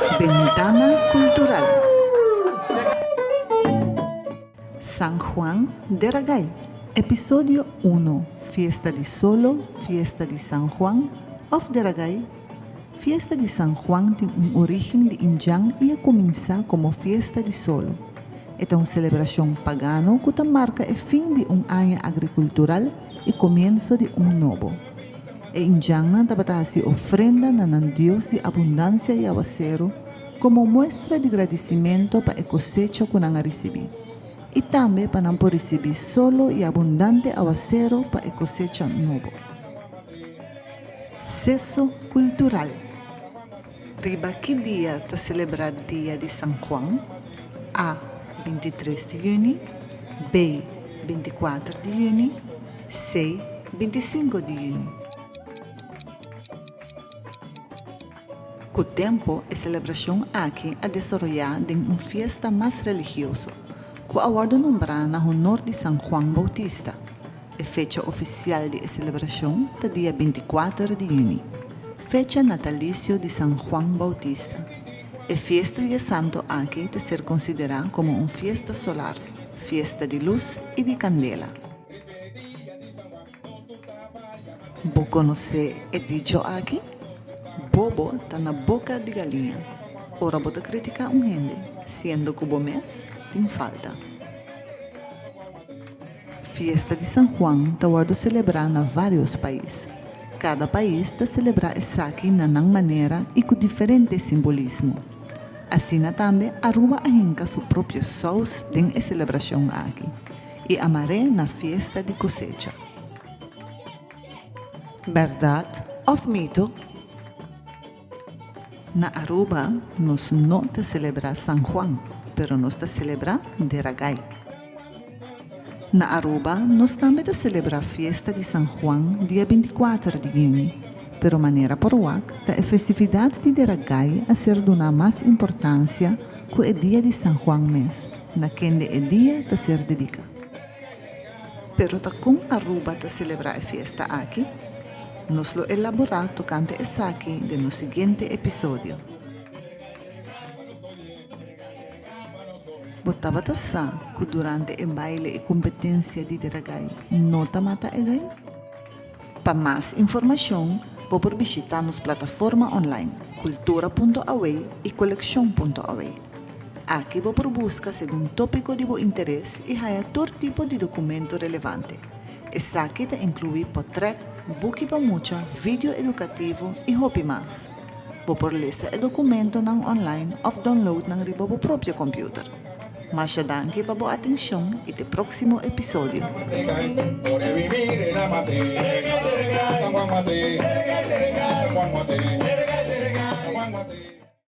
Bentana Cultural. San Juan Deragay, Episodio uno, Fiesta di Solo, Fiesta di San Juan of Deragay? Fiesta di San Juan tin un origen di indjan i a kuminsá komo Fiesta di Solo. E ta un selebrashon pagano ku ta marka e fin di un aña agrikultural i komienso di un nobo. E indjannan tabata hasi ofrenda na nan dios di abundansia i awaseru komo muestra di gradisimentu pa e kosecha ku nan a risibí, i tambe pa nan por risibí solo i abundante awaseru pa e kosecha nobo. Seso kultural. Riba ki dia ta selebrá Dia di San Juan? A, 23 di yüni, B, 24 di yüni, C, 25 di yüni. Ku tempu e selebrashon aki a desaroyá den un fiesta mas religioso, ku a wòrdu nombrá na honor di San Juan Boutista. E fecha ofisial di e selebrashon ta dia 24 di yüni, fecha natalisio di San Juan Boutista. E fiesta di e santo aki ta ser konsiderá komo un fiesta solar, fiesta di lus i di kandela. Bo konosé e dicho aki? Bobo ta na boka di galiña. Ora bo ta kritiká un hende, siendo ku bo mes tin falta. Fiesta di San Juan ta wòrdu selebrá na vários pais. Kada pais ta selebrá esaki na nan manera i ku diferente simbolismo. Asina tambe Aruba a hinka su propio sous den e selebrashon aki i a mar'é na fiesta di kosecha. Bèrdat òf mito? Na Aruba nos no ta celebra San Juan, pero nos ta celebra Deragay. Na Aruba nos tambe ta celebra fiesta di San Juan dia 24 di juni, pero manera por wak ta e festividad di Deragay a ser duna mas importancia cu e dia di San Juan mes, na kende e dia ta ser dedica. Pero ta kon Aruba ta selebrá e fiesta aki? Nos lo elaborá tokante esaki den nos siguiente episodio. Bo tabata sa ku durante e baile i kompetensia di Deragai no ta mata e gai? Pa mas informashon bo por bishitá nos plataforma online cultura punto aw i kolekshon punto aw. Aki bo por buska segun tópiko di bo interes i haña tur tipo di dokumento relevante. Esaki ta inkluí potrèt, buki pa mucha, video edukativo i hopi mas. Bo por lesa e dokumentonan online òf download nan riba bo propio kòmpiuter. Masha danki pa bo atenshon i te próksimo episodio.